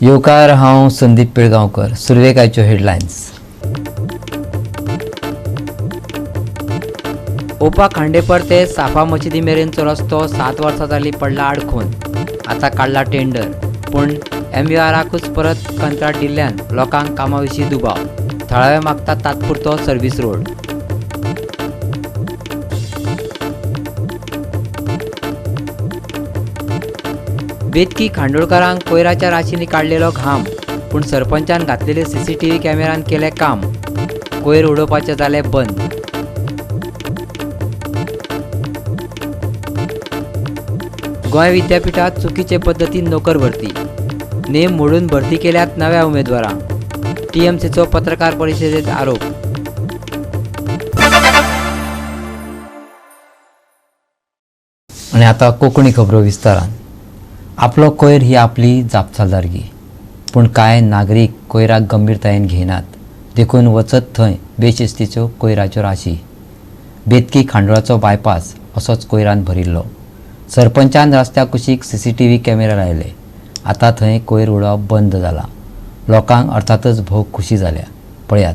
येवकार, हांव संदीप पिळगांवकर. सुरवेक आयच्यो हेडलायन्स. ओपा खांडेपर ते साफा मशिदी मेरेनचो रस्तो 7 वर्सां जाली पडला आडखून. आतां काडला टेंडर, पूण एमयूआराकूच परत कंत्राट दिल्ल्यान लोकांक कामा विशीं दुबाव. थळावे मागतात तात्पुरतो सर्वीस रोड. बेतकी खांडोळकारांक कोयराच्या राशींनी काडलेलो घाम, पूण सरपंचान घातलेले सीसीटीव्ही कॅमेरान केलें काम. कोयर उडोवपाचें जालें बंद. गोंय विद्यापीठात चुकीचे पद्दतीन नोकर भरती, नेम मोडून भरती केल्यात नव्या उमेदवारांक. टीएमसीचो पत्रकार परिशदेत आरोप. आनी आतां कोंकणी खबरो विस्तारान. आपलो कोयर ही आपली जापसालदारकी, पूण कांय नागरीक कोयराक गंभीरतायेन घेनात, देखून वचत थंय बेशिस्तीच्यो कोयराच्यो राशी. बेतकी खांडोळाचो बायपास असोच कोयरान भरिल्लो. सरपंचान रस्त्या कुशीक सीसीटीव्ही कॅमेरा लायले. आतां थंय कोयर उडोवप बंद जाला. लोकांक अर्थातच भोव खुशी जाल्या. पळयात.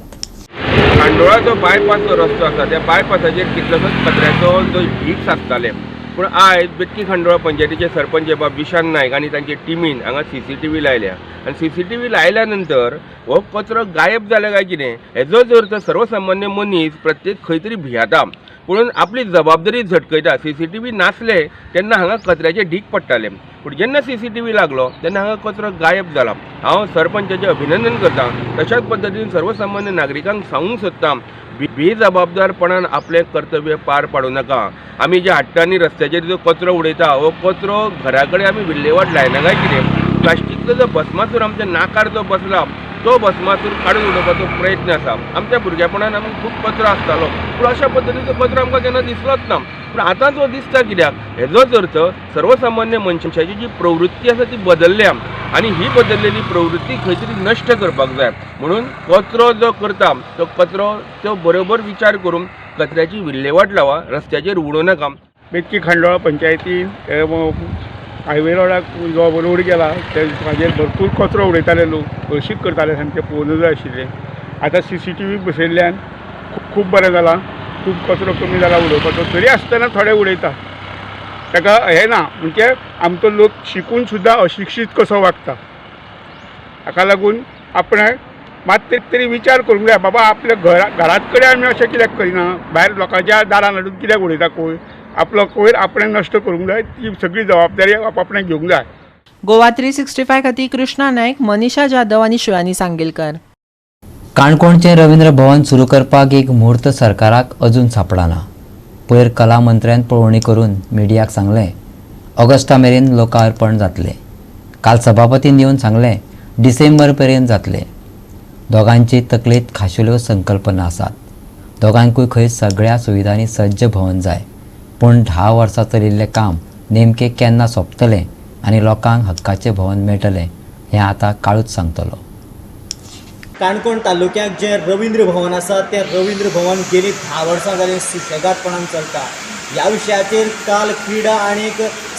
खांडोळाचो बायपास जो रस्तो आसा त्या बायपासाचेर कितलोसोच कचऱ्याचो जो ढीग साचताले, पूण आयज बेतकी खांडोळा पंचायतीचे सरपंच बाब विशांत नायक आनी तांचे टिमीन हांगा सीसीटीव्ही लायल्या आनी सीसीटीव्ही लायल्या नंतर हो कचरो गायब जाला काय कितें हेजोच अर्थ सर्वसामान्य मनीस प्रत्येक खंय तरी भियेता, पूण आपली जबाबदारी झटकयता. सीसीटीव्ही नासले तेन्ना हांगा कचऱ्याचे ढीग पडटाले, पूण जेन्ना सीसीटीव्ही लागलो तेन्ना हांगा कचरो गायब जाला. हांव सरपंचाचें अभिनंदन करता. तशाच पद्दतीन सर्वसामान्य नागरिकांक सांगूंक सोदता, बेजबाबदारपणान आपलें कर्तव्य पार पाडूं नाका. आमी जे हाडटा आनी रस्त्याचेर जो कचरो उडयता हो कचरो घरा कडेन आमी विल्लेवाट लायना काय कितें. प्लास्टीकचो जो भस्मासूर आमच्या नाकार जो बसला तो भस्मासूर काडून उडोवपाचो प्रयत्न आसा. आमच्या भुरगेपणान आमकां खूब कचरो आसतालो, पूण अशा पद्दतीचो कचरो आमकां केन्ना दिसलोच ना. पूण आतां जो दिसता कित्याक, हेजोच अर्थ सर्वसामान्य मनशाची जी प्रवृत्ती आसा ती बदलल्या आनी ही बदललेली प्रवृत्ती खंय तरी नश्ट करपाक जाय. म्हणून कचरो जो करता तो कचरो तो बरोबर विचार करून कचऱ्याची विल्लेवाट लावा, रस्त्याचेर उडोवं नाका. बेतकी खांडोळा पंचायतीन हायवे रोडाक जो रोड गेला ताजेर भरपूर कचरो उडयताले लोक, हळशीक करताले, सामकें पळोवनूच जाय आशिल्लें. आतां सीसीटीव्ही बसयल्ल्यान खूब बरें जालां, खूब कचरो कमी जाला उडोवपाचो. तरी आसतना थोडे उडयता, ताका हें ना. म्हणजे आमचो लोक शिकून सुद्दां अशिक्षीत कसो वागता, हाका लागून आपणें मात तरी विचार करूंक जाय, बाबा आपल्या घरात कडेन आमी अशें कित्याक करिना, भायर लोकांच्या दारान हाडून कित्याक उडयता कोयर. आपलो कोयर आपणें नश्ट करूंक जाय, ती सगळी जबाबदारी आपणें घेवंक जाय. गोवा 365 खातीर कृष्णा नायक, मनीषा जाधव आनी शिवानी सांगेलकर. काणकोणचें रवींद्र भवन सुरू करपाक एक म्हूर्त सरकाराक अजून सापडना. पयर कला मंत्र्यान पळोवणी करून मिडियाक सांगलें ऑगस्टा मेरेन लोकार्पण जातलें. काल सभापतीन येवन सांगलें डिसेंबर मेरेन जातलें. दोगांची तकलेंत खाशेल्यो संकल्पना आसात. दोगांकूय खंय सगळ्या सुविधांनी सज्ज भवन जाय, पूण 10 वर्सां चलिल्लें काम नेमकें केन्ना सोंपतलें आनी लोकांक हक्काचें भवन मेळटलें हें आतां काळूच सांगतलो. काणकोण तालुक्याक जें रवींद्र भवन आसा तें रवींद्र भवन गेलीं 10 वर्सां जालीं सुशेगादपणान चलता. ह्या विशयाचेर काल क्रिडा आनी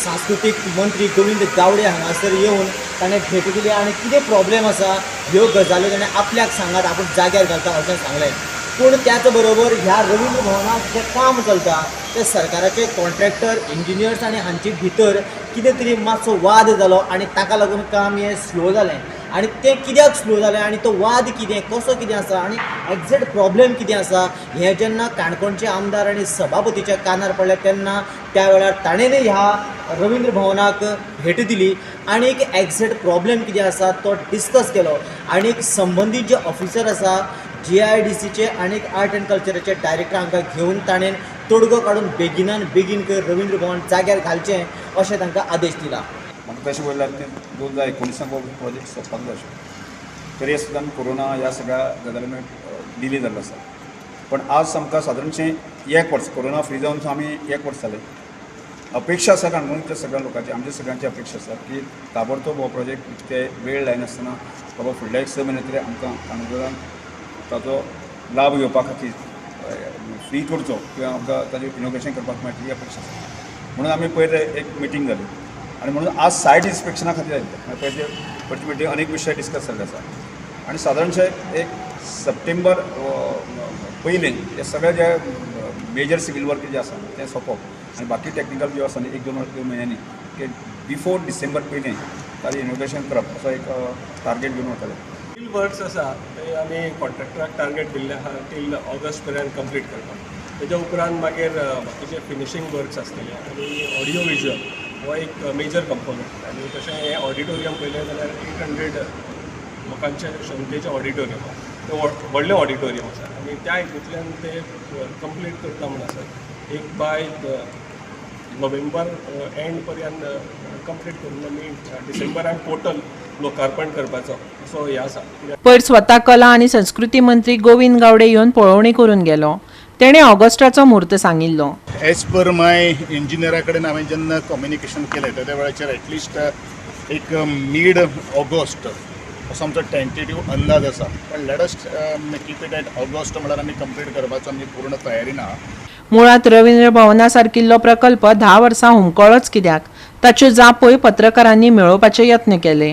सांस्कृतीक मंत्री गोविंद गावडे हांगासर येवन ताणें भेट दिली आनी कितें प्रॉब्लेम आसा ह्यो गजाली ताणें आपल्याक सांगात, आपूण जाग्यार घालता अशें सांगलें. पूण त्याच बरोबर ह्या रवींद्र भवनाक जें काम चलता तें सरकाराचे कॉन्ट्रॅक्टर, इंजिनियर्स आनी हांचे भितर कितें तरी मातसो वाद जालो आनी ताका लागून काम हें स्लो जालें. आनी तें कित्याक स्लो जालें आनी तो वाद कितें, कसो कितें आसा आनी एग्जॅक्ट प्रॉब्लेम कितें आसा हें जेन्ना काणकोणचे आमदार आनी सभापतीच्या कानार पडलें तेन्ना त्या वेळार ताणें ह्या रवींद्र भवनाक भेट दिली आनी एक एग्जॅक्ट प्रॉब्लेम कितें आसा तो डिस्कस केलो आनी संबंदीत जे ऑफिसर आसा जीआयडीसीचे आनी आर्ट एंड कल्चराचे डायरेक्टर हांकां घेवन ताणें तोडगो काडून बेगिनान बेगीन रवींद्र भवन जाग्यार घालचें अशें तांकां आदेश दिला. म्हाका तशें पळयल्यार ते 2019 प्रोजेक्ट सोंपपाक जाय आशिल्लो, तरी आसतना आमी कोरोना ह्या सगळ्या गजालींनी डिले जाल्लो आसा. पण आज आमकां सादारणशें 1 वर्स कोरोना फ्री जावन आमी 1 वर्स जालें. अपेक्षा आसा काणकोणच्या सगळ्या लोकांची, आमच्या सगळ्यांची अपेक्षा आसा की ताबडतोब हो प्रोजेक्ट ते वेळ लायनासतना बाबा फुडल्या 6 म्हयने तरी आमकां काणकोणान ताचो लाभ घेवपा खातीर फ्री करचो किंवा आमकां ताजें इनोग्रेशन करपाक मेळटली ही अपेक्षा आसा. म्हणून आमी पयर एक मिटींग जाली आनी म्हणून आज सायट इन्स्पेक्शना खातीर आयिल्ले. पयर जे वरची मिटींग अनेक विशय डिस्कस जाल्ले आसा आनी सादारणशे एक सप्टेंबर पयलीं हे सगळे जे मेजर सिवील वर्क जे आसा ते सोंपोवप आनी बाकी टॅक्निकल ज्यो आसा न्ही एक दोन दोन म्हयन्यांनी की बिफोर डिसेंबर पयलीं ताजें इनोग्रेशन करप असो एक टार्गेट घेवन वताले. टील वर्क्स आसा ते आमी कॉन्ट्रॅक्टराक टार्गेट दिल्लें आहा टील ऑगस्ट पर्यंत कंप्लीट करपाक. तेच्या उपरांत मागीर बाकीचे फिनिशींग वर्क्स आसतले आनी ऑडियो विज्युअल हो एक मेजर कंपोनंट. आनी तशें हें ऑडिटोरियम पळयलें जाल्यार 800 लोकांचे क्षमतेचें ऑडिटोरियम आसा, तें व्हडलें ऑडिटोरियम आसा आनी त्या हितूंतल्यान ते कंप्लीट करता म्हूण आसा. एक बाय नोव्हेंबर एंड पर्यंत कंप्लीट करून आमी डिसेंबरान टोटल लोकार्पण करपाचो असो हें आसा. पयर स्वता कला आनी संस्कृती मंत्री गोविंद गावडे येवन पळोवणी करून गेलो. तेणें ऑगस्टाचो म्हूर्त सांगिल्लो. एज पर माय इंजिनियरा कडेन हांवें जेन्ना कम्युनिकेशन केलें त्या वेळाचेर एटलिस्ट एक मीड ऑगस्ट असो आमचो टेंटेटीव अंदाज आसा, पण let us keep it at August म्हळ्यार आमी कंप्लीट करपाचो आमची पूर्ण तयारी ना. मुळांत रवींद्र भवना सारकिल्लो प्रकल्प 10 वर्सां हुमकळोच कित्याक ताच्यो जापोय पत्रकारांनी मेळोवपाचे यत्न केले.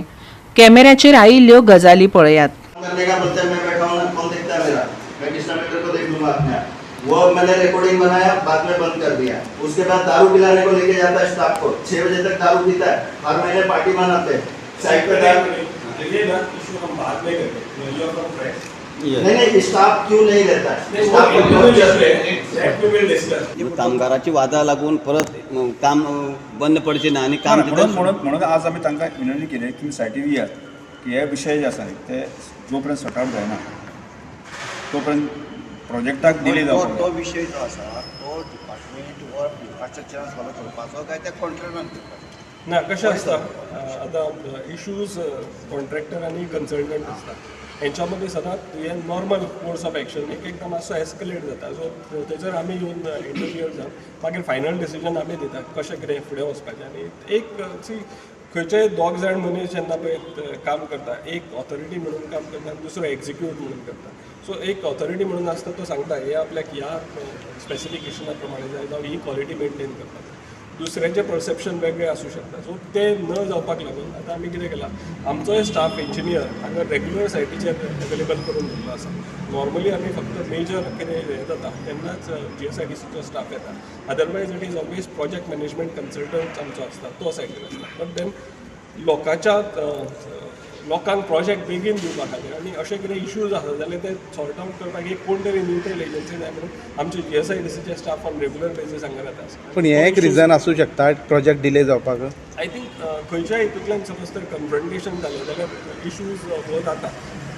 कॅमेऱ्याचेर आयिल्ल्यो गजाली पळयात. करने का बोलते हैं, मैं बैठा हूँ ना, कौन देखता है मेरा, मैं कृष्णा मीटर को देख लूंगा अपने आप. वो मैंने रिकॉर्डिंग बनाया, बाद में बंद कर दिया. उसके बाद दारू पिलाने को लेके जाता है स्टाफ को, 6 बजे तक दारू पीता है, हर महीने पार्टी मनाते हैं साइड पे दारू. ये ना इशू हम बाद में करेंगे. You are from press. नहीं नहीं, स्टाफ क्यों नहीं रहता है, स्टाफ को क्यों? कामगाराची वादा लागून परत काम बंद पडचें ना आनी काम म्हणून म्हणून म्हणून आज आमी तांकां विनवणी केली तुमी सायटीर येयात की हे विशय जे आसा न्ही ते जो पर्यंत सॉर्ट आवट जायना तो पर्यंत प्रोजेक्टाक डिले जावपाक तो विशय जो आसा तो डिपार्टमेंट वा इन्फ्रास्ट्रक्चरान सॉल्व करपाचो काय त्या कॉन्ट्रॅक्टरान करपाचो ना, कशें आसता आतां इशूज कॉन्ट्रॅक्टर आनी कन्सल्टंट आसता हेंच्या मदीं सदांच हे नॉर्मल कोर्स ऑफ एक्शन एक एकदां मातसो एस्कलेट जाता. सो तेचेर आमी येवन इंटरफियर जावन मागीर फायनल डिसिजन आमी दितात कशें कितें फुडें वचपाचें. आनी एक सी खंयचेय दोग जाण मनीस जेन्ना पळय काम करता, एक ऑथॉरिटी म्हणून काम करता आनी दुसरो एक्जिक्यूट म्हणून करता. सो एक ऑथॉरिटी म्हणून आसता तो सांगता हे आपल्याक ह्या स्पेसिफिकेशना प्रमाणे जाय जावं ही क्वॉलिटी मेनटेन करपाक जाय. दुसऱ्यांचें परसेप्शन वेगळें आसूं शकता. सो तें न जावपाक लागून आतां आमी कितें केलां, आमचोय स्टाफ इंजिनियर हांगा रेगुलर सायटीचेर अवेलेबल करून दिल्लो आसा. नॉर्मली आमी फक्त मेजर कितें हें जाता तेन्नाच GSIDCचो स्टाफ येता, otherwise it is always project management consultant आमचो आसता तो सायटीर आसता. बट then लोकांच्या लोकांक प्रोजेक्ट बेगीन दिवपा खातीर आनी अशें कितें इश्यूज आसा जाल्यार ते सॉर्ट आवट करपाक एक कोण तरी न्यूट्रल एजन्सी जाय म्हणून आमचे GSIDCचे स्टाफ ऑन रेगुलर बेजीस हांगा जाता. पूण हें एक रिजन आसूं शकता प्रोजेक्ट डिले जावपाक. I think खंयच्याय हितूंतल्यान सपोज तर कन्फ्रंटेशन जालें जाल्यार इश्यूज हो जाता.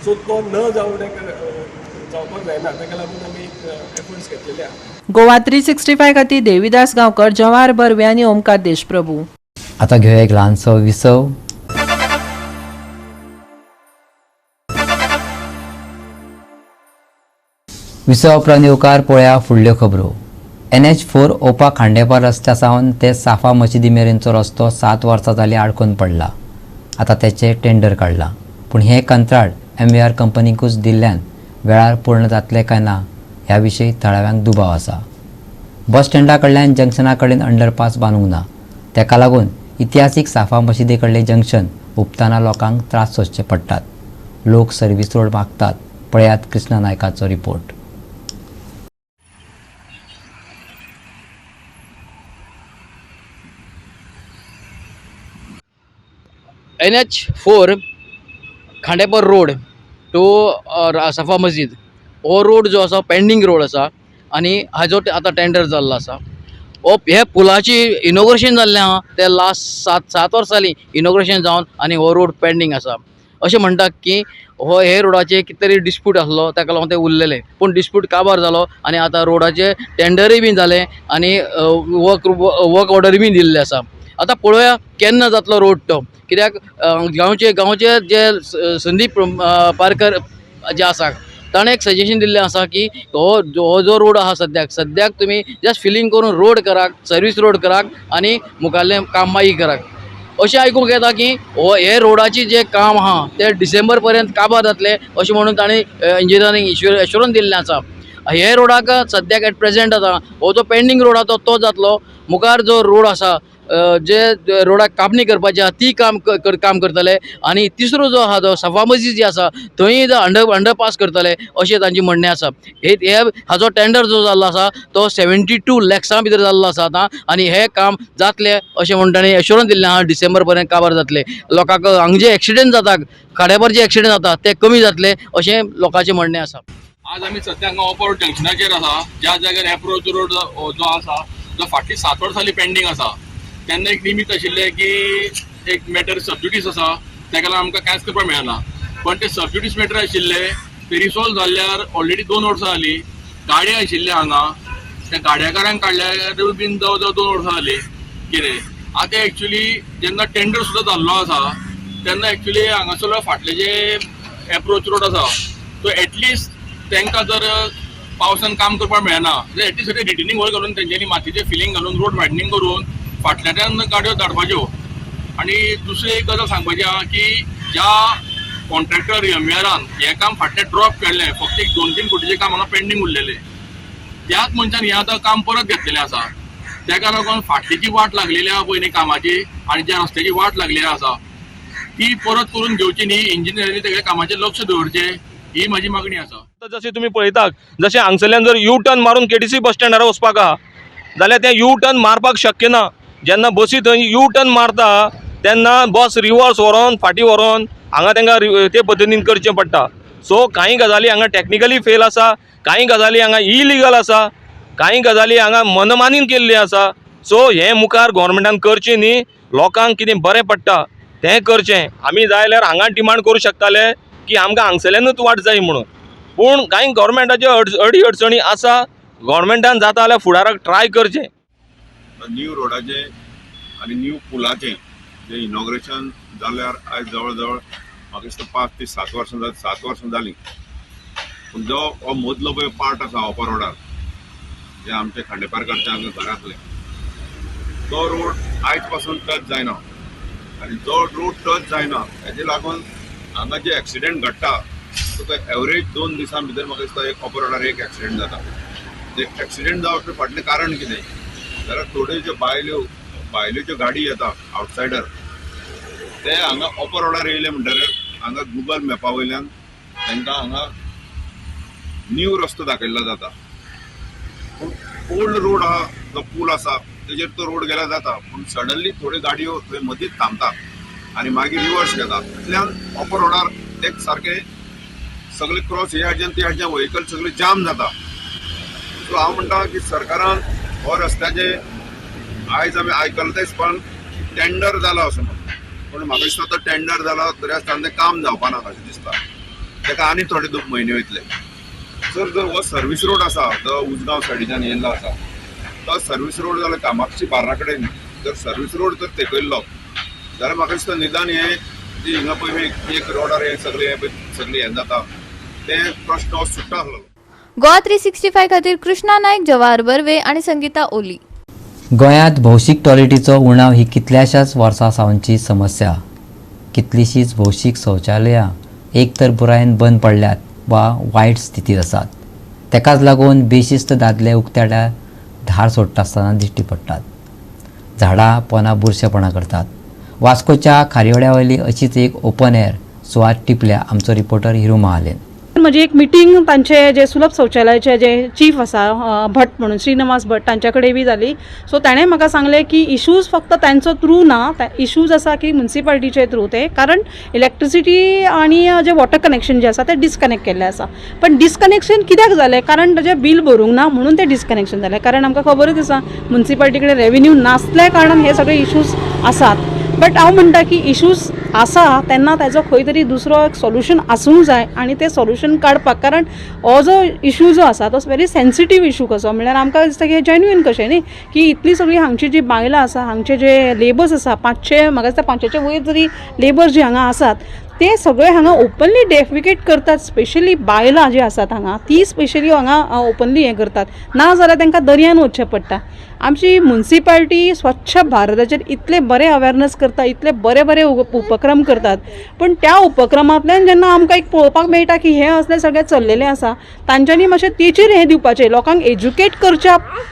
सो तो न जावं जावपाक जायना, ताका लागून आमी एक एफर्ट्स घेतलेले आहा. गोवा 365 खातीर देवीदास गांवकर, जवाहर बर्वे आनी ओमकार देशप्रभू. आतां घेवया एक ल्हानसो विसव. विसवा उपरांत येवकार पळया फुडल्यो खबरो. NH4 Opa Khandepar रस्त्या सावन ते साफा मशिदी मेरेनचो रस्तो 7 वर्सां जालीं आडकून पडला. आतां तेचें टेंडर काडलां, पूण हें कंत्राट MVR कंपनीकूच दिल्ल्यान वेळार पूर्ण जातलें काय ना ह्या विशीं थळाव्यांक दुबाव आसा. बस स्टँडा कडल्यान जंक्शना कडेन अंडरपास बांदूंक ना, ताका लागून इतिहासीक साफा मशिदी कडलें जंक्शन हुपतना लोकांक त्रास सोंसचे पडटात. लोक सर्वीस रोड मागतात. पळयात कृष्णा नायकाचो report. NH4 Khandepar road to Safa Masjid हो रोड जो आसा पेंडींग रोड आसा आनी हाजो आतां टेंडर जाल्लो आसा. हो हे पुलाची इनॉग्रेशन जाल्लें आहा ते लास्ट 7 वर्सां जालीं इनॉग्रेशन जावन आनी हो रोड पेंडींग आसा. अशें म्हणटात की हो हे रोडाचे कितें तरी डिस्प्यूट आसलो ताका लागून ते उरलेले, पूण डिस्प्यूट काबार जालो आनी आतां रोडाचे टेंडरूय बी जालें आनी वर्क ऑर्डरूय बी दिल्ले आसा. आतां पळोवया केन्ना जातलो रोड तो, कित्याक गांवचे गांवचे जे संदीप पारकर जे आसा ताणें एक सजेशन दिल्लें आसा की हो जो रोड आसा सद्याक सद्याक तुमी जस्ट फिलींग करून रोड करात, सर्वीस रोड करात आनी मुखाल्लें काम मागीर करात. अशें आयकूंक येता की हो हे रोडाची जें काम आहा तें डिसेंबर पर्यंत काबार जातलें अशें म्हणून ताणें इंजिनियरींग एश्योरन्स दिल्लें आसा. हे रोडाक सद्याक एट प्रेजेंट आतां हो जो पेंडींग रोड आसा तो जातलो. मुखार जो रोड आसा जे रोडाक कापणी करपाची आहा ती काम काम करतले आनी तिसरो जो आहा जो सफा मस्जिद जी आसा थंय अंडरपास करतले अशें तांचें म्हणणें आसा. हे हाजो टेंडर जो जाल्लो आसा तो 72 लॅक्सां भितर जाल्लो आसा आतां आनी हें काम जातलें अशें म्हूण ताणें एश्योरन्स दिल्लें आहा डिसेंबर पर्यंत काबार जातलें. लोकांक हांगा जे एक्सिडंट जाता खाड्यापर जे एक्सिडंट जाता ते कमी जातले अशें लोकांचें म्हणणें आसा. आज आमी सद्या हांगा ओपर जंक्शनाचेर आसा, ज्या जाग्यार एप्रोच रोड जो आसा जो फाटलीं 7 वर्सां जालीं पेंडींग आसा. तेन्ना एक निमित्त आशिल्लें की एक मॅटर सबज्युडीस आसा तेका लागून आमकां कांयच करपाक मेळना, पण ते सबज्युडीस मॅटर आशिल्ले ते रिसॉल्व जाल्ल्यार ऑलरेडी 2 वर्सां जालीं. गाडये आशिल्ले हांगा त्या गाडयेकारांक काडल्यारूय बीन जवळ जवळ 2 वर्सां जालीं. कितें आतां एक्चुली जेन्ना टेंडर सुद्दां जाल्लो आसा तेन्ना एक्चुली हांगासरलो फाटले जे एप्रोच रोड आसा तो एटलिस्ट तांकां जर पावसान काम करपाक मेळना जाल्यार एटलिस्ट रिटेनिंग वॉल घालून तेंच्यांनी मातयेचें फिलींग घालून रोड वायडनींग करून फाटल्यान गाडयो धाडपाच्यो. आनी दुसरी एक गजाल सांगपाची आहा की ज्या कॉन्ट्रॅक्टर एमवीआरान हें काम फाटलें ड्रॉप केल्लें, फक्त एक 2-3 कोटीचें काम हांगा पेंडींग उरलेलें, त्याच मनशान हें आतां काम परत घेतलेलें आसा. तेका लागून फाटली जी वाट लागलेली आहा पळय न्ही कामाची आनी ज्या रस्त्याची वाट लागलेली आसा ती परत करून घेवची न्ही, इंजिनियरांनी तेगेल्या कामाचेर लक्ष दवरचें ही म्हाजी मागणी आसा. जशें तुमी पळयतात जशें हांगसरल्यान जर यू टर्न मारून केटीसी बस स्टँडार वचपाक आहा जाल्यार तें यू टर्न मारपाक शक्य ना. जेन्ना बसी थंय यू टर्न मारता तेन्ना बस रिवर्स व्हरोन फाटीं व्हरोन हांगा तांकां ते पद्दतीन करचें पडटा. सो कांय गजाली हांगा टॅक्निकली फेल आसा, कांय गजाली हांगा इलिगल आसा, कांय गजाली हांगा मनमानीन केल्ली आसा. सो हें मुखार गोवोरमेंटान करचें न्ही, लोकांक कितें बरें पडटा तें करचें. आमी जाय जाल्यार हांगा डिमांड करूं शकताले की आमकां हांगसरल्यानूच वाट जाय म्हणून, पूण कांय गोवोरमेंटाच्यो अडी अडचणी आसा. गोवोरमेंटान जाता जाल्यार फुडाराक ट्राय करचें. न्यू रोडाचें आनी न्यू पुलाचें जें इनॉग्रेशन जाल्यार आयज जवळ जवळ म्हाका दिसता 5 ते 7 वर्सां जालीं, 7 वर्सां जालीं. पूण जो हो मदलो पळय पार्ट आसा ओपर रोडार जे आमचे खांडेपारकारच्या हांगा घर आसलें तो रोड आयज पासून टच जायना आनी जो रोड टच जायना हेजे लागून हांगा जे एक्सिडंट घडटा तुका एवरेज 2 दिसां भितर म्हाका दिसता एक ओपर रोडार एक एक्सिडंट जाता. ते एक्सिडंट जावपाचें फाटलें कारण कितें जाल्यार थोड्यो ज्यो बायल्यो ज्यो गाडी येता आवटसायडर ते हांगा ओपर रोडार येयले म्हणटकीर हांगा गुगल मॅपा वयल्यान तांकां हांगा न्यू रस्तो दाखयल्लो जाता. पूण ओल्ड रोड आहा जो पूल आसा तेजेर तो रोड गेल्यार जाता, पूण सडनली थोड्यो गाडयो थंय मदींच थांबता आनी मागीर रिवर्स घेता. इतल्यान ओपर रोडार एक सारकें सगळे क्रॉस हे हाडच्यान ते हाडच्यान व्हेकल सगळे जाम जाता. सो हांव म्हणटा की सरकारान हो रस्त्याचे आयज आमी आयकलां तेच पण टेंडर जाला असो म्हणून, पूण म्हाका दिसता तो टेंडर जाला तरी आसतना तें काम जावपा ना अशें दिसता. ताका आनी थोडे 2 म्हयने वयतले. सर जर हो सर्वीस रोड आसा जो उजगांव सायडीच्यान येयल्लो आसा तो सर्वीस रोड जाल्यार कामाक्षी बार्रा कडेन जर सर्वीस रोड जर तेकयल्लो जाल्यार म्हाका दिसता निदान हें जी हिंगा पळय एक रोडार हें सगळें सगळें हें जाता तें प्रश्न हो सुट्टा आसलो. गोवा 365 खातीर कृष्णा नायक, जवाहर बर्वे आनी संगीता ओली. गोंयांत भौशीक टॉयलेटीचो उणाव ही कितल्याशाच वर्सां सावनची समस्या. कितलीशींच भौशीक शौचालयां एक तर पुरायेन बंद पडल्यात वा वायट स्थितींत आसात. तेकाच लागून बेशिस्त दादले उक्त्याड्यार धार सोडटा आसतना दिश्टी पडटात, झाडां पोना बुरशेपणां करतात. वास्कोच्या खारीवाड्या वयली अशीच एक ओपन एअर सुवात टिपल्या आमचो रिपोर्टर हिरू महालेन. म्हजी एक मिटींग तांचे जे सुलभ शौचालयाचे जे चीफ आसा भट म्हणून श्रीनिवास भट तांच्या कडेन बी जाली. सो ताणें म्हाका सांगलें की इशूज फक्त तांचो थ्रू ना, इशूज आसा की म्युनिसिपालिटीचे थ्रू ते, कारण इलेक्ट्रिसिटी आनी जे वॉटर कनेक्शन जे आसा ते डिस्कनेक्ट केल्ले आसा. पण डिस्कनेक्शन कित्याक जालें, कारण ताजें बील भरूंक ना म्हणून तें डिस्कनेक्शन जालें. कारण आमकां खबरूच आसा म्युनिसिपालिटी कडेन रेवेन्यू नासल्या कारणान हे सगळे इशूज आसात. बट हांव म्हणटा की इशूज आसा तेन्ना ताजो खंय तरी दुसरो एक सोल्युशन आसूंक जाय आनी तें सोल्युशन काडपाक, कारण हो जो इशू जो आसा तो व्हेरी सेन्सिटीव इशू कसो, म्हणल्यार आमकां दिसता की जेन्युइन कशें न्ही की इतली सगळीं हांगची जी बायलां आसा, हांगचे जे लेबर्स आसा 500, म्हाका दिसता 500 वयर जरी लेबर्स जे हांगा आसात ते सगळे हांगा ओपनली डेफिकेट करतात. स्पेशली बायलां जी आसात हांगा ती स्पेशली हांगा ओपनली हें करतात, ना जाल्यार तांकां दर्यान वचचें पडटा. आमची मुन्सिपाल्टी स्वच्छ भारताचेर इतले बरे अवेरनस करता, इतले बरे बरे उपक्रम करतात, पूण त्या उपक्रमांतल्यान जेन्ना आमकां एक पळोवपाक मेळटा की हें असलें सगळें चल्लेलें आसा, तांच्यांनी मातशें तेचेर हें दिवपाचें, लोकांक एज्युकेट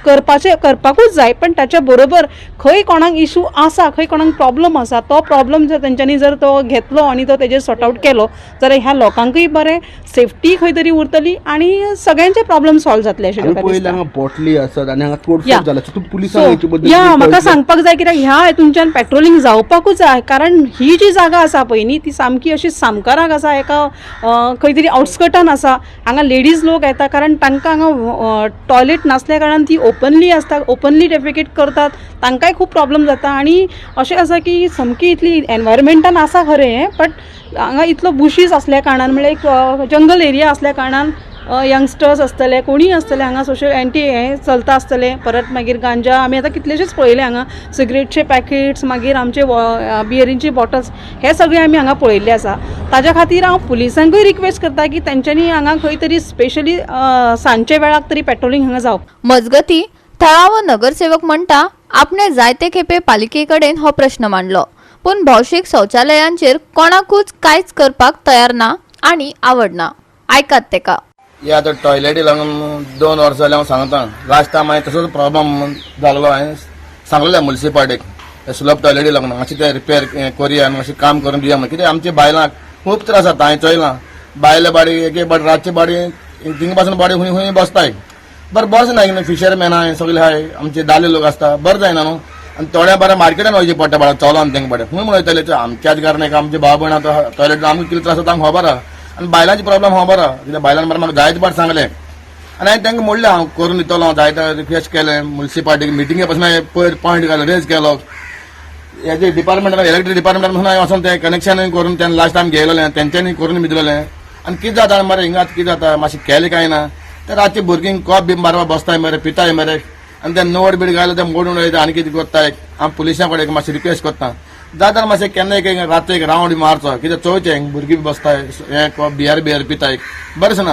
करपाकूच जाय, पण ताच्या बरोबर खंय कोणाक इशू आसा, खंय कोणाक प्रॉब्लम आसा, तो प्रॉब्लम जर तेंच्यांनी जर तो घेतलो आनी तो तेजेर सॉर्ट आवट केलो जाल्यार ह्या लोकांकूय बरें, सेफ्टी खंय तरी उरतली आनी सगळ्यांचे प्रॉब्लम सॉल्व जातले अशें म्हाका दिसता. हांगा बॉटली आसात आनी हांगा तोडफोड जाला, पुलिसांक या म्हाका सांगपाक जाय कित्याक ह्या हितूनच्यान पेट्रोलिंग जावपाकूच जाय, कारण ही जी जागा आसा पळय न्ही ती सामकी अशी सामकाराक आसा, एका खंय तरी आउटस्कर्टान आसा. हांगा लेडीज लोक येता कारण तांकां हांगा टॉयलेट नासल्या कारणान ती ओपनली आसता, ओपनली डेफिकेट करतात, तांकांय खूब प्रॉब्लम जाता. आनी अशें आसा की सामकी इतली एनवायरमेंटान आसा खरें, बट हांगा इतलो बुशीस आसल्या कारणान, म्हणल्यार एक जंगल एरिया आसल्या कारणान यंगस्टर्स आसतले, कोणीय आसतले हांगा सोशल एंटी हें चलता आसतलें. परत मागीर गांजा आमी आतां कितलेशेच पळयले हांगा, सिगरेटचे पॅकेट्स, मागीर आमचे बियरींची बॉटल्स, हे सगळे आमी हांगा पळयल्ले आसा. ताज्या खातीर हांव पुलिसांकूय रिक्वेस्ट करता की तेंच्यांनी हांगा खंय तरी स्पेशली सांजचे वेळाक तरी पेट्रोलिंग हांगा जावप. मजगती थळावो नगरसेवक म्हणटा आपणे जायते खेपे पालिके कडेन हो प्रश्न मांडलो, पूण भौशीक शौचालयांचेर कोणाकूच कांयच करपाक तयार ना आनी आवडना. आयकात तेका. हे आतां टॉयलेटी लागून 2 वर्सां जालीं हांव सांगता, लास्ट टायम हांवें तसोच प्रॉब्लम जाल्लो, हांवें सांगलेलें मुन्सिपाल्टीक सुलभ टॉयलेटी लागून मातशें तें रिपेर करुया आनी मातशें काम करून दिया म्हणून. कित्याक आमच्या बायलांक खूब त्रास जाता, हांवें चोयलां बायले बाडी एक एक बाडी रातचे बाडी थिंगा पासून बाडी खूंय खूंय बसताय, बरें बस ना न्हू, फिशरमॅन आहाय सगळे आहाय, आमचे दाले लोक आसता, बरें जायना न्हू. आनी थोड्या बरें मार्केटान वयचें पडटा बाळा चलोन तेंका बरें खूंय म्हण वयतले, आमच्याच घरान एक आमचे भाव भयण आतां टॉयलेट आमकां कितें त्रास जाता आमकां खबर आहा, आनी बायलांचे प्रॉब्लम खबर आहा, कित्याक बायलांक बरें म्हाका जायते फावट सांगलें आनी हांवें तांकां म्हणलें हांव करून दितलो, जायते रिक्वेस्ट केलें मुन्सिपाल्टीक, मिटिंगे पासून हांवें पयर पॉयंट घालो, रेज केलो, हेजे डिपार्टमेंटान इलेक्ट्रीक डिपार्टमेंटान पासून हांवें वचोन तें कनेक्शन करून तेन्ना लास्ट टायम घेयलेलें, तेंच्यांनी करून दिलेलें. आनी कितें जाता मरे हिंगा कितें जाता मातशें केलें कांय ना तर रातचे भुरगीं कॉप बी मारपाक बसताय मरे, पिताय मरे, आनी ते नोट बीट घाले ते मोडून वयता आनी कितें करताय. हांव पुलिसां कडेन मातशें रिक्वेस्ट करता, जाता मातशें केन्ना एक रातचो एक रावंड बी मारचो, कित्याक चोवचें भुरगीं बी बसताय हें कॉप बियर बियर पिताय बरें ना.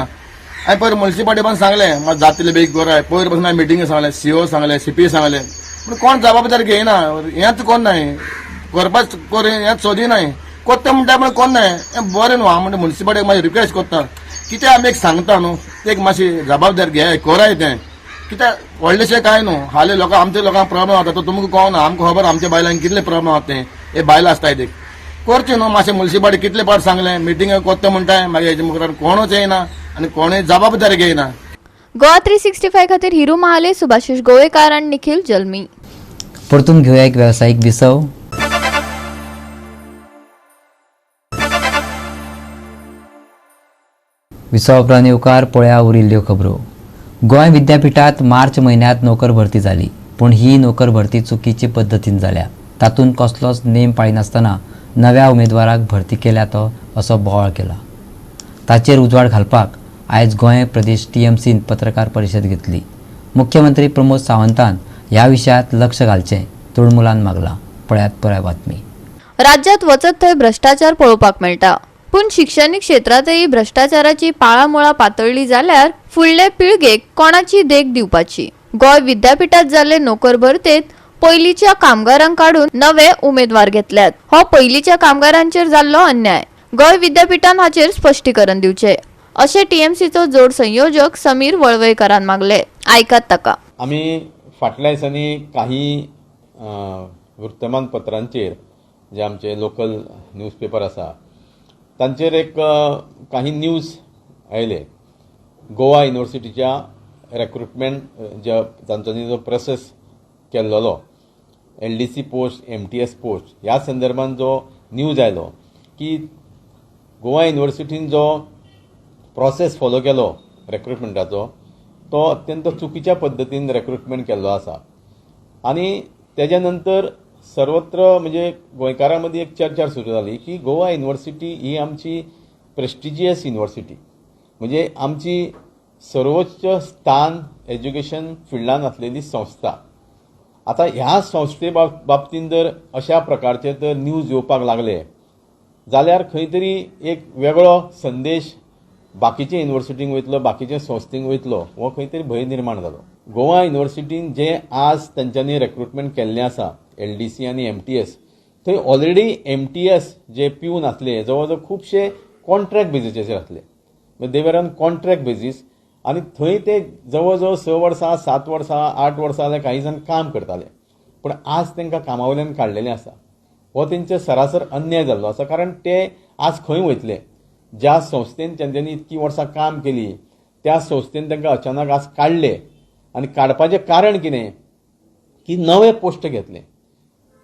हांवें पयर मुन्सिपाल्टी पण सांगलें मात जातले बेगीन कराय, पयर पासून हांवें मिटिंगे सांगलें, सीओ सांगलें, सीपी सांगलें, पूण कोण जबाबदारी घेयना, हेंच कोण नाय करपाच कर, हेंच सोदिनाय कोत्ता म्हणटा पूण कोण नाय, हें बरें न्हू. हांव म्हणटा मुन्सिपाल्टीक मातशें रिक्वेस्ट करता, कित्याक आमी एक सांगता न्हू एक मातशी जबाबदारी घेय कराय तें, कित्याक व्हडलेशें कांय न्हू. हालीं लोकां आमच्या लोकांक प्रॉब्लम जाता तो तुमकां कळना, आमकां खबर आमच्या बायलांक कितले प्रॉब्लम जाता तें, हे बायलां आसताय ते करचें न्हू. मातशें मुन्सिपाल्टी कितले फावट सांगलें, मिटिंग कोत्ता म्हणटाय, मागीर हेजे मुखार कोणूच येयना आनी कोणूय जबाबदारी घेयना. गोवा 365 खातीर हिरू महाले, सुभाषिष गोवेकार आनी निखिल जल्मी. परतून घेवया एक वेवसायीक विसव. विसवा उपरांत येवकार पळया उरिल्ल्यो खबरो. गोंय विद्यापीठात मार्च म्हयन्यांत नोकर भरती जाली, पूण ही नोकर भरती चुकीचे पद्दतीन जाल्या. तातूंत कसलोच नेम पाळिनासतना नव्या उमेदवाराक भरती केल्या तो असो बोवाळ केला. ताचेर उजवाड घालपाक आयज गोंय प्रदेश टीएमसीन पत्रकार परिशद घेतली. मुख्यमंत्री प्रमोद सावंतान ह्या विशयांत लक्ष घालचें तृणमूलान मागलां. पळयात पुराय बातमी. राज्यांत वचत थंय भ्रश्टाचार पळोवपाक मेळटा, पूण शिक्षणीक क्षेत्रांतय भ्रश्टाचाराची पाळामुळां पातळ्ळी जाल्यार फुडले पिळगेक कोणाची देख दिवपाची? गोंय विद्यापीठात जाल्ले नोकर भरतेत पयलींच्या कामगारांक काडून नवे उमेदवार घेतल्यात. हो पयलींच्या कामगारांचेर जाल्लो अन्याय. गोंय विद्यापीठान हाचेर स्पश्टीकरण दिवचें अशें टीएमसीचो जोड संयोजक समीर वळवयकारान मागले. आयकात ताका. आमी फाटल्या दिसांनी काही वृत्तमानपत्रांचेर जे आमचे लोकल न्यूजपेपर आसा तांचेर एक काही न्यूज आयले. गोवा युनिवर्सिटीच्या रेक्रुटमेंट जे तांच्यांनी जो प्रोसेस केल्लो LDC post, MTS post ह्या संदर्भान जो न्यूज आयलो की गोवा युनिवर्सिटीन जो प्रोसेस फॉलो केलो रेक्रुटमेंटाचो तो अत्यंत चुकीच्या पद्दतीन रेक्रुटमेंट केल्लो आसा. आनी तेज्या नंतर सर्वत्र म्हणजे गोंयकारां मदीं एक चर्चा सुरू जाली की गोवा युनिवर्सिटी ही आमची प्रेस्टिजियस युनिवर्सिटी, म्हणजे आमची सर्वोच्च स्थान एज्युकेशन फिल्डान आसलेली संस्था. आतां ह्या संस्थे बाबतीन जर अशा प्रकारचे जर न्यूज येवपाक लागले जाल्यार खंय तरी एक वेगळो संदेश बाकीचे युनिवर्सिटींक वयतलो, बाकीचे संस्थेंक वयतलो, हो खंय तरी भंय निर्माण जालो. गोवा युनिवर्सिटीन जे आज तेंच्यांनी रेक्रुटमेंट केल्लें आसा LDC आनी MTS, थंय ऑलरेडी MTS जे पिवन आसले जवळ जवळ खुबशे कॉन्ट्रॅक्ट बेजीचेर आसले, they were on contract basis आनी थंय ते जवळ जवळ 6 वर्सां 7 वर्सां 8 वर्सां जाल्यार काही जाण काम करताले, पूण आज तांकां कामा वयल्यान काडलेलें आसा. हो तेंचे सरासर अन्याय जाल्लो आसा, कारण ते आज खंय वयतले? ज्या संस्थेन तेंच्यांनी इतकीं वर्सां काम केली त्या संस्थेन तांकां अचानक आज काडले आनी काडपाचें कारण कितें की नवे पोस्ट घेतले.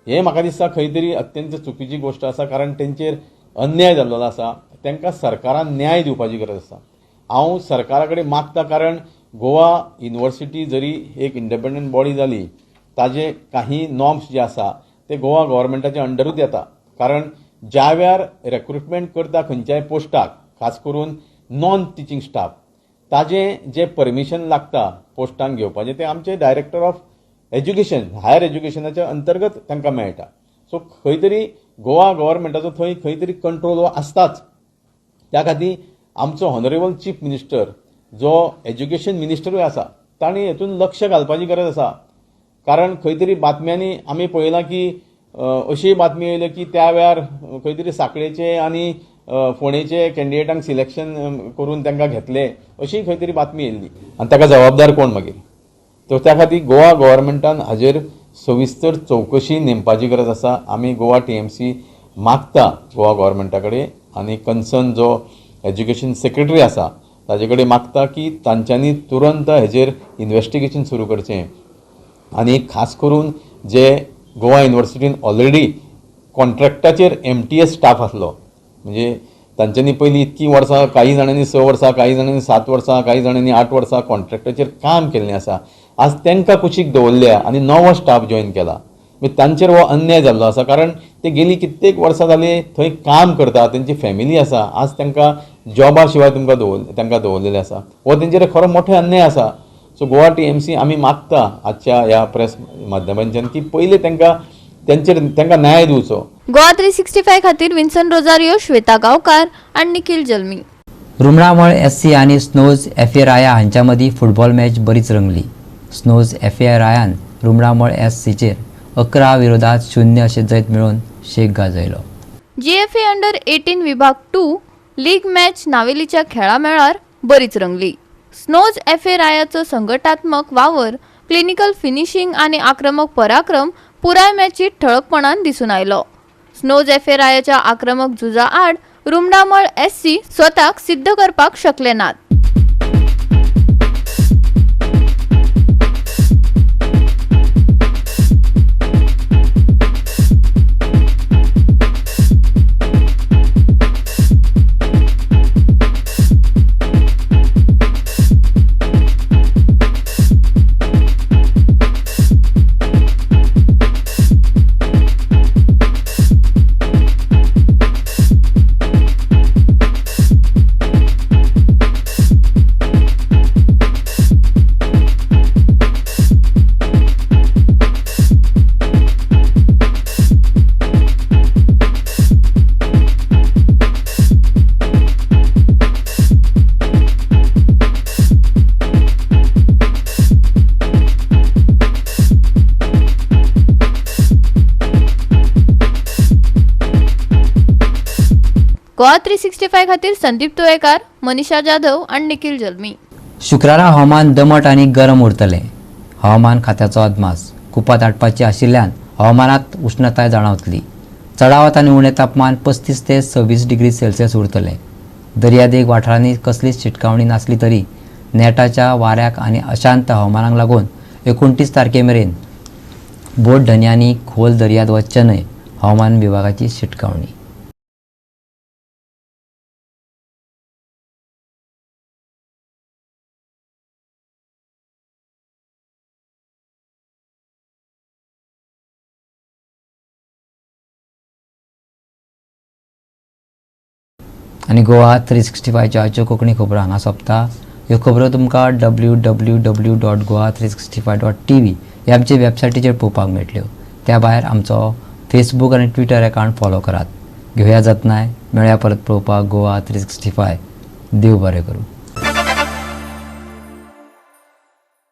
हें म्हाका दिसता खंय तरी अत्यंत चुकीची गोश्ट आसा, कारण तेंचेर अन्याय जाल्लो आसा. तांकां सरकारान न्याय दिवपाची गरज आसा. हांव सरकारा कडेन मागता, कारण गोवा युनिवर्सिटी जरी एक इंडिपेंडंट बॉडी जाली, ताजे काही नॉर्म्स जे आसा ते गोवा गव्हर्मेंटाच्या अंडरूच येता. कारण ज्या वेळार रेक्रुटमेंट करता खंयच्याय पोस्टाक, खास करून नॉन टिचींग स्टाफ, ताजें जें परमिशन लागता पोस्टांक घेवपाचें तें आमचे डायरेक्टर ऑफ एज्युकेशन, हायर एज्युकेशनाच्या अंतर्गत तांकां मेळटा. सो खंय तरी गोवा गव्हर्मेंटाचो थंय खंय तरी कंट्रोल हो आसताच. त्या खातीर आमचो ऑनरेबल चीफ मिनिस्टर जो एज्युकेशन मिनिस्टरूय आसा तांणी हेतून लक्ष घालपाची गरज आसा. कारण खंय तरी बातम्यांनी आमी पळयलां की अशी बातमी येयल्या की त्या वेळार खंय तरी साखळेचे आनी फोंडेचे कॅन्डिडेटांक सिलेक्शन करून तांकां घेतले, अशी खंय तरी बातमी येयल्ली. आनी ताका जबाबदार कोण मागीर? तर त्या खातीर गोवा गव्हर्मेंटान हाजेर सविस्तर चवकशी नेमपाची गरज आसा. आमी गोवा TMC मागता गोवा गव्हर्मेंटा कडेन आनी कन्सर्न जो एज्युकेशन सेक्रेटरी आसा ताजे कडेन मागता की तांच्यांनी तुरंत हेजेर इन्वेस्टिगेशन सुरू करचें आनी खास करून जे गोवा युनिवर्सिटीन ऑलरेडी कॉन्ट्रॅक्टाचेर MTS staff आसलो, म्हणजे तांच्यांनी पयलीं इतकीं वर्सां, काही जाणांनी 6 वर्सां, काही जाणांनी 7 वर्सां, काही जाणांनी 8 वर्सां कॉन्ट्रॅक्टाचेर काम केल्लें आसा. आज तांकां कुशीक दवरल्या आनी नवो स्टाफ जॉयन केला, मागीर तांचेर हो अन्याय जाल्लो आसा. कारण ते गेली कित्येक वर्सां जाली थंय काम करता, तेंची फॅमिली आसा, आज तांकां जॉबा शिवाय तुमकां तांकां दवरलेलें आसा. हो तेंचेर खरो मोठो अन्याय आसा. सो गोवा TMC आमी मागता आजच्या ह्या प्रेस माध्यमांच्यान की पयलीं तांकां तेंचेर तांकां न्याय दिवचो. गोवा 365 खातीर विन्सन रोजारियो, श्वेता गांवकार आनी निखिल जल्मी. रुमडामळ SC आनी स्नोज FA राया हांच्या मदीं फुटबॉल मॅच बरीच रंगली. स्नोज FA रायान रुमडामळ SCचेर 11-0 अशें जैत मेळोवन शेक गाजयलो. GFA अंडर 18 विभाग 2 लीग मॅच नावेलीच्या खेळा मेळार बरीच रंगली. स्नोज FA रायाचो संघटात्मक वावर, क्लिनिकल फिनिशिंग आनी आक्रमक पराक्रम पुराय मॅचीत ठळकपणान दिसून आयलो. स्नोज FA रायाच्या आक्रमक झुजा आड रुमडामळ SC स्वताक सिद्ध करपाक शकले नात. गोवा 365 खातीर संदीप तुयेकार, मनीषा जाधव आनी निखिल जल्मी. शुक्रारा हवामान दमट आनी गरम उरतलें. हवामान खात्याचो अदमास कुपां दाटपाची आशिल्ल्यान हवामानात उश्णताय जाणवतली. चडावत आनी उणें तापमान 35 ते 26 डिग्री सेल्सियस उरतलें. दर्यादेग वाठारांनी कसलीच शिटकावणी नासली तरी नेटाच्या वाऱ्याक आनी अशांत हवामानाक लागून 29 तारखे मेरेन बोट धनयांनी खोल दर्यांत वचचें न्हय, हवामान विभागाची शिटकावणी. आनी गोवा 365च्यो आजच्यो कोंकणी खबरो हांगा सोंपता. ह्यो खबरो तुमकां www.goa365.tv ह्या आमचे वेबसायटीचेर पळोवपाक मेळटल्यो. त्या भायर आमचो फेसबूक आनी ट्विटर अकावंट फॉलो करात. घेवया जतनाय, मेळया परत पळोवपाक गोवा 365. देव बरें करूं.